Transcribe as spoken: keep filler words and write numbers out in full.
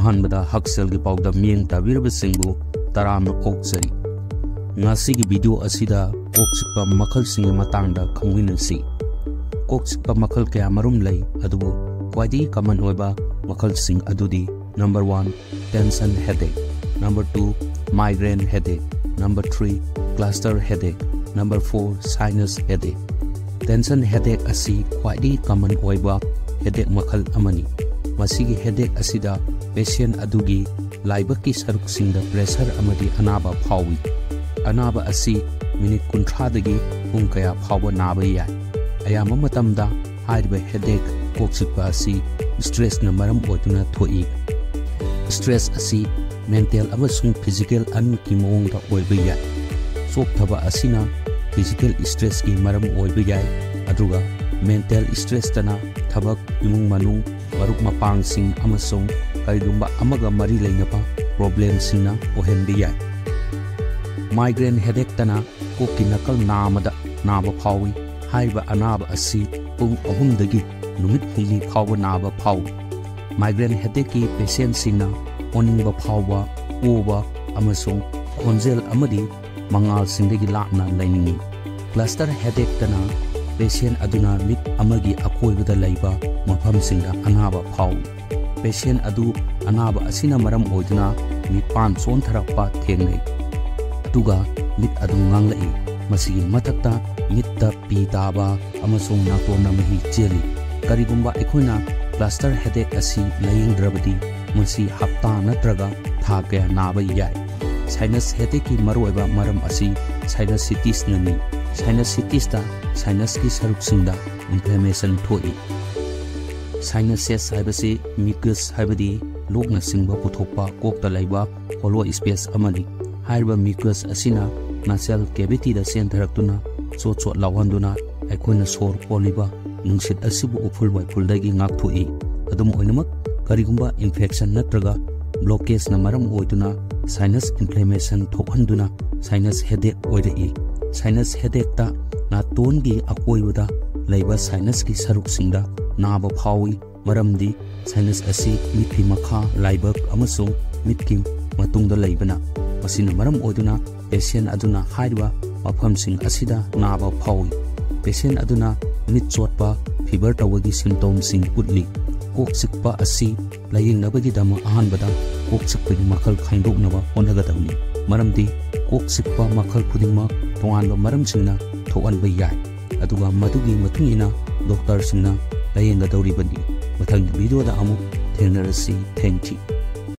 ꯑꯍꯥꯟꯕꯗ ꯍꯛꯁꯦꯜꯒꯤ ꯄꯥꯎꯗꯝ ꯃꯤꯠꯌꯦꯡ ꯇꯥꯕꯤꯔꯕꯁꯤꯡꯕꯨ ꯇꯔꯥꯝꯅ ꯑꯣꯛꯆꯔꯤ꯫ ꯉꯁꯤꯒꯤ ꯚꯤꯗꯤꯑꯣ ꯑꯁꯤꯗ ꯀꯣꯛ ꯆꯤꯛꯄ ꯃꯈꯜꯁꯤꯡꯒꯤ ꯃꯇꯥꯡꯗ ꯈꯪꯃꯤꯟꯅꯁꯤ꯫ ꯀꯣꯛ ꯆꯤꯛꯄ ꯃꯈꯜ ꯀꯌꯥ ꯃꯔꯨꯝ ꯂꯩ, ꯑꯗꯨꯕꯨ ꯈ꯭ꯋꯥꯏꯗꯒꯤ ꯀꯃꯟ ꯑꯣꯏꯕ ꯃꯈꯜꯁꯤꯡ ꯑꯗꯨꯗꯤ number one, tension headache, number two, migraine headache, number three, cluster headache, number four, sinus headache꯫ Tension headache ꯑꯁꯤ ꯈ꯭ꯋꯥꯏꯗꯒꯤ ꯀꯃꯟ ꯑꯣꯏꯕ ꯍꯦꯗꯦꯛ ꯃꯈꯜ ꯑꯃꯅꯤ꯫ ꯃꯁꯤꯒꯤ ꯍꯦꯗꯦꯛ ꯑꯁꯤꯗ ꯄꯦꯁꯦꯟ ꯑꯗꯨꯒꯤ ꯂꯥꯏꯕꯛꯀꯤ ꯁꯔꯨꯛꯁꯤꯡꯗ ꯄ꯭ꯔꯦꯁꯔ ꯑꯃꯗꯤ ꯑꯅꯥꯕ ꯐꯥꯎꯏ꯫ ꯑꯅꯥꯕ ꯑꯁꯤ ꯃꯤꯅꯤꯠ ꯀꯨꯟꯊ꯭ꯔꯥꯗꯒꯤ ꯄꯨꯡ ꯀꯌꯥ ꯐꯥꯎꯕ ꯅꯥꯕ ꯌꯥꯏ꯫ ꯑꯌꯥꯝꯕ ꯃꯇꯝꯗ ꯍꯥꯏꯔꯤꯕ ꯍꯦꯗꯦꯛ, ꯀꯣꯛ ꯆꯤꯛꯄ ꯑꯁꯤ ꯁ꯭ꯇ꯭ꯔꯦꯁꯅ ꯃꯔꯝ ꯑꯣꯏꯗꯨꯅ ꯊꯣꯛꯏ꯫ ꯁ꯭ꯇ꯭ꯔꯦꯁ ꯑꯁꯤ ꯃꯦꯟꯇꯦꯜ ꯑꯃꯁꯨꯡ ꯐꯤꯖꯤꯀꯦꯜ ꯑꯅꯤꯃꯛꯀꯤ ꯃꯑꯣꯡꯗ ꯑꯣꯏꯕ ꯌꯥꯏ꯫ ꯆꯣꯛꯊꯕ ꯑꯁꯤꯅ ꯐꯤꯖꯤꯀꯦꯜ ꯁ꯭ꯇ꯭ꯔꯦꯁꯀꯤ ꯃꯔꯝ ꯑꯣꯏꯕ ꯌꯥꯏ, ꯑꯗꯨꯒ ꯃꯦꯟꯇꯦꯜ ꯁ꯭ꯇ꯭ꯔꯦꯁꯇꯅ ꯊꯕꯛ, ꯏꯃꯨꯡ ꯃꯅꯨꯡ, ꯃꯔꯨꯞ ꯃꯄꯥꯡꯁꯤꯡ ꯑꯃꯁꯨꯡ ꯀꯔꯤꯒꯨꯝꯕ ꯑꯃꯒ ꯃꯔꯤ ꯂꯩꯅꯕ ꯄ꯭ꯔꯣꯕ꯭ꯂꯦꯝꯁꯤꯡꯅ ꯑꯣꯏꯍꯟꯕ ꯌꯥꯏ꯫ ꯃꯥꯏꯒ꯭ꯔꯦꯟ ꯍꯦꯗꯦꯛꯇꯅ ꯀꯣꯛꯀꯤ ꯅꯥꯀꯜ ꯅꯥꯝꯃꯗ ꯅꯥꯕ ꯐꯥꯎꯏ꯫ ꯍꯥꯏꯔꯤꯕ ꯑꯅꯥꯕ ꯑꯁꯤ ꯄꯨꯡ ꯑꯍꯨꯝꯗꯒꯤ ꯅꯨꯃꯤꯠ ꯍꯨꯝꯅꯤ ꯐꯥꯎꯕ ꯅꯥꯕ ꯐꯥꯎꯏ꯫ ꯃꯥꯏꯒ꯭ꯔꯦꯟ ꯍꯦꯗꯦꯛꯀꯤ ꯄꯦꯁꯦꯟꯁꯤꯡꯅ ꯑꯣꯅꯤꯡꯕ ꯐꯥꯎꯕ, ꯑꯣꯕ ꯑꯃꯁꯨꯡ ꯈꯣꯟꯖꯦꯜ ꯑꯃꯗꯤ ꯃꯉꯥꯜꯁꯤꯡꯗꯒꯤ ꯂꯥꯞꯅ ꯂꯩꯅꯤꯡꯏ꯫ ꯀ꯭ꯂꯁꯇꯔ ꯍꯦꯗꯦꯛꯇꯅ ꯄꯦꯁꯦꯟ ꯑꯗꯨꯅ ꯃꯤꯠ ꯑꯃꯒꯤ ꯑꯀꯣꯏꯕꯗ ꯂꯩꯕ ꯃꯐꯝꯁꯤꯡꯗ ꯑꯅꯥꯕ ꯐꯥꯎꯏ꯫ ꯄꯦꯁꯦꯟ ꯑꯗꯨ ꯑꯅꯥꯕ ꯑꯁꯤꯅ ꯃꯔꯝ ꯑꯣꯏꯗꯨꯅ ꯃꯤꯠꯄꯥꯟ ꯆꯣꯟꯊꯔꯛꯄ ꯊꯦꯡꯅꯩ, ꯑꯗꯨꯒ ꯃꯤꯠ ꯑꯗꯨ ꯉꯥꯡꯂꯛꯏ꯫ ꯃꯁꯤꯒꯤ ꯃꯊꯛꯇ ꯃꯤꯠꯇ ꯄꯤ ꯇꯥꯕ ꯑꯃꯁꯨꯡ ꯅꯥꯇꯣꯟꯅ ꯃꯍꯤ ꯆꯦꯜꯂꯤ꯫ ꯀꯔꯤꯒꯨꯝꯕ ꯑꯩꯈꯣꯏꯅ ꯀ꯭ꯂꯁꯇꯔ ꯍꯦꯗꯦꯛ ꯑꯁꯤ ꯂꯥꯌꯦꯡꯗ꯭ꯔꯕꯗꯤ, ꯃꯁꯤ ꯍꯞꯇꯥ ꯅꯠꯇ꯭ꯔꯒ ꯊꯥ ꯀꯌꯥ ꯅꯥꯕ ꯌꯥꯏ꯫ ꯁꯥꯏꯅꯁ ꯍꯦꯗꯦꯛꯀꯤ ꯃꯔꯨꯑꯣꯏꯕ ꯃꯔꯝ ꯑꯁꯤ ꯁꯥꯏꯅꯁꯤꯇꯤꯁꯅꯅꯤ꯫ ꯁꯥꯏꯅꯁꯤꯇꯤꯁꯇ ꯁꯥꯏꯅꯁꯀꯤ ꯁꯔꯨꯛꯁꯤꯡꯗ ꯏꯟꯐ꯭ꯂꯦꯃꯦꯁꯟ ꯊꯣꯛꯏ꯫ ꯁꯥꯏꯅꯁꯦꯁ ꯍꯥꯏꯕꯁꯤ ꯃ꯭ꯌꯨꯀꯁ, ꯍꯥꯏꯕꯗꯤ ꯂꯣꯛꯅꯆꯤꯡꯕ ꯄꯨꯊꯣꯛꯄ ꯀꯣꯛꯇ ꯂꯩꯕ ꯍꯣꯂꯣ ꯁ꯭ꯄꯦꯁ ꯑꯃꯅꯤ꯫ ꯍꯥꯏꯔꯤꯕ ꯃ꯭ꯌꯨꯀꯁ ꯑꯁꯤꯅ ꯅꯁꯦꯜ ꯀꯦꯚꯤꯇꯤꯗ ꯆꯦꯟꯊꯔꯛꯇꯨꯅ ꯆꯣꯠ ꯆꯣꯠ ꯂꯥꯎꯍꯟꯗꯨꯅ ꯑꯩꯈꯣꯏꯅ ꯁꯣꯔ ꯍꯣꯜꯂꯤꯕ ꯅꯨꯡꯁꯤꯠ ꯑꯁꯤꯕꯨ ꯎꯐꯨꯜ ꯋꯥꯏꯐꯨꯜꯗꯒꯤ ꯉꯥꯛꯊꯣꯛꯏ꯫ ꯑꯗꯨꯝ ꯑꯣꯏꯅꯃꯛ, ꯀꯔꯤꯒꯨꯝꯕ ꯏꯟꯐꯦꯛꯁꯟ ꯅꯠꯇ꯭ꯔꯒ ꯕ꯭ꯂꯣꯀꯦꯖꯅ ꯃꯔꯝ ꯑꯣꯏꯗꯨꯅ ꯁꯥꯏꯅꯁ ꯏꯟꯐ꯭ꯂꯦꯃꯦꯁꯟ ꯊꯣꯛꯍꯟꯗꯨꯅ ꯁꯥꯏꯅꯁ ꯍꯦꯗꯦꯛ ꯑꯣꯏꯔꯛꯏ꯫ ꯁꯥꯏꯅꯁ ꯍꯦꯗꯦꯛꯇ ꯅꯥꯇꯣꯟꯒꯤ ꯑꯀꯣꯏꯕꯗ ꯂꯩꯕ ꯁꯥꯏꯅꯁꯀꯤ ꯁꯔꯨꯛꯁꯤꯡꯗ ꯅꯥꯕ ꯐꯥꯎꯏ꯫ ꯃꯔꯝꯗꯤ sinus ꯑꯁꯤ ꯃꯤꯠꯀꯤ ꯃꯈꯥ, ꯂꯥꯏꯕꯛ ꯑꯃꯁꯨꯡ ꯃꯤꯠꯀꯤ ꯃꯇꯨꯡꯗ ꯂꯩꯕꯅ, ꯃꯁꯤꯅ ꯃꯔꯝ ꯑꯣꯏꯗꯨꯅ patient ꯑꯗꯨꯅ ꯍꯥꯏꯔꯤꯕ ꯃꯐꯝꯁꯤꯡ ꯑꯁꯤꯗ ꯅꯥꯕ ꯐꯥꯎꯏ꯫ Patient ꯑꯗꯨꯅ ꯃꯤꯠ ꯆꯣꯠꯄ, fever ꯇꯧꯕꯒꯤ symptomꯁꯤꯡ ꯎꯠꯂꯤ꯫ ꯀꯣꯛ ꯆꯤꯛꯄ ꯑꯁꯤ ꯂꯥꯌꯦꯡꯅꯕꯒꯤꯗꯃꯛ ꯑꯍꯥꯟꯕꯗ ꯀꯣꯛ ꯆꯤꯛꯄꯒꯤ ꯃꯈꯜ ꯈꯪꯗꯣꯛꯅꯕ ꯍꯣꯠꯅꯒꯗꯕꯅꯤ, ꯃꯔꯝꯗꯤ ꯀꯣꯛ ꯆꯤꯛꯄ ꯃꯈꯜ ꯈꯨꯗꯤꯡꯃꯛ ꯇꯣꯉꯥꯟꯕ ꯃꯔꯝꯁꯤꯡꯅ ꯊꯣꯛꯍꯟꯕ ꯌꯥꯏ, ꯑꯗꯨꯒ ꯃꯗꯨꯒꯤ ꯃꯇꯨꯡ ꯏꯟꯅ doctorꯁꯤꯡꯅ ꯂꯥꯌꯦꯡꯒꯗꯧꯔꯤꯕꯅꯤ꯫ ꯃꯊꯪꯒꯤ videoꯗ ꯑꯃꯨꯛ ꯊꯦꯡꯅꯔꯁꯤ꯫ Thank you꯫